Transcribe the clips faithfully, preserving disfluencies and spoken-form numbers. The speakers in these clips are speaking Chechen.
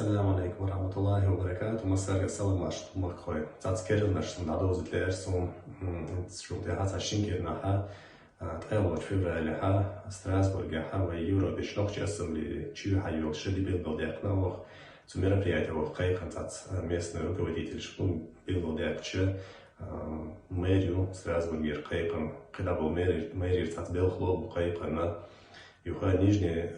Ассаламу алейкум ва рахматуллахи ва баракату. Массарга салам аш, махкой. Цац кернаш сун дадоз тлер сун. Шунте ха са шин кернаха. Тайло феврале ха Страсбурге ха ва Европе шнохчи ассамблея чу ха юл шеди билгал дякна ох. Цу мероприятие ох кайхан цац местный руководитель шпун билгал дякча. Мэрию Страсбургер кайхан. Кидабол мэрию, мэрию цац белхло кайхана. Юха Нижний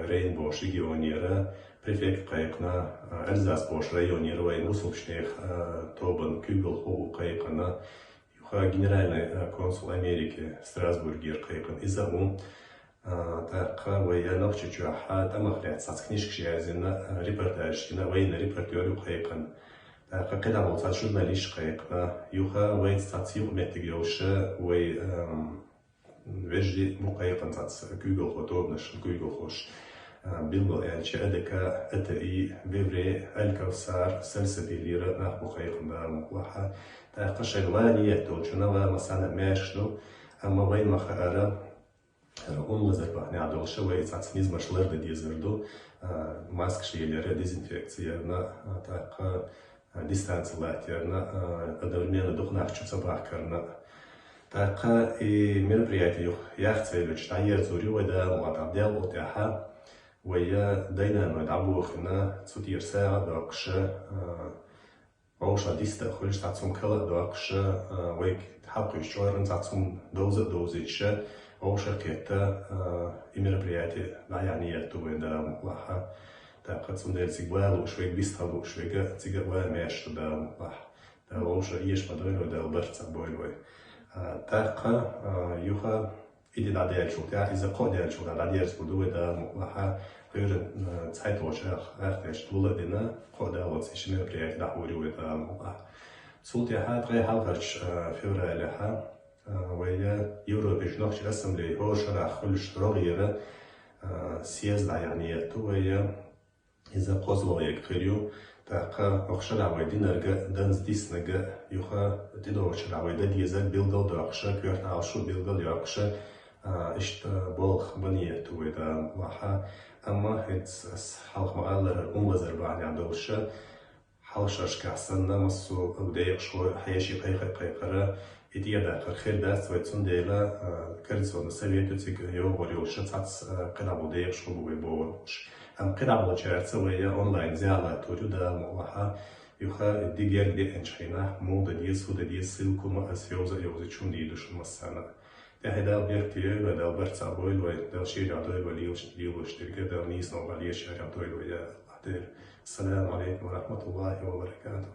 Рейн бош регионера префект кайхна, Эльзас бош районера вай мусулшнех тобан кюгел хобу кайхана. Юха генеральный консул Америки Страсбургер кайхан иза ун. Такка вай я нохчи чуаха тамахлят сац книжкаш язина, репортажкина, вайна репортёру кайхан. Такка кидабол сац журналист кайхна. Юха вай сац юг меттиг йолша вай вежди му кайхан сац кюгел хо тобнаш кюгел хош. Билгал элча эдека эта и вевре алькавсар сальсабилира нахбу кайхан да муклаха. Такка шагла ниет толчуна ва масана мешну, амма вай маха ара Умлазар бахне адолша вай цац низмаш ларда дезарду, маск шиелера, дезинфекциярна, такка дистанция латерна, одновременно духнах чуца бахкарна. Такка и мероприятие юх ях целюч таер зури вай да мугата дел отяха, вай я дайна но дабухна цутир сага докша, Овша диста хулиш тацум кала докша, вай хапкиш чоран тацум довза довзича, овша кета и мероприятие да яни яту вай да лаха. Такка цун дел циг валу швег биста лу швега цига вай меш да лаха. Да овша еш мадой да барца бой вай. Такка юха Иди да дел чулта, иза ко дел чулта да дел чулта вай да лаха. Кюрен цайт лоша ахтеш лула дина ко да лоц иш мероприятие да хури вай да лаха. Султя ха трей халхарч февраля ха вай Европе жнохч ассамблея хор шара хулш рогира съезд да яни яту вай Иза козло як хирю, такка охшара вай динарга данз диснага юха тидо охшара вай да дизаг билгал да охша кверт алшу билгал да охша ишта болх бани ту вай да лаха. Амма хец ас халх мааллар умлазар баня долша. Халшашка санна массу абдеяк шо хаяши кайха кайкара Идея да хер дац вай цун дела, Координационный совет цик йогор йолша цац кадабу деяк шубу вай бовар уш. Ам кадабу чарца вай я онлайн зала турю да муаха, юха дигер де энчхина, мул да диз, ху да диз, ссылку ма ас йовза йовза чун ди душ массана. Тахи дал бехти йой вай, дал барца бой вай, дал шири адой вай, лил лил штирге, дал нис но вай, лил шари адой вай, я Адер. Ассаламу алейкум ва рахматуллахи ва баракатух.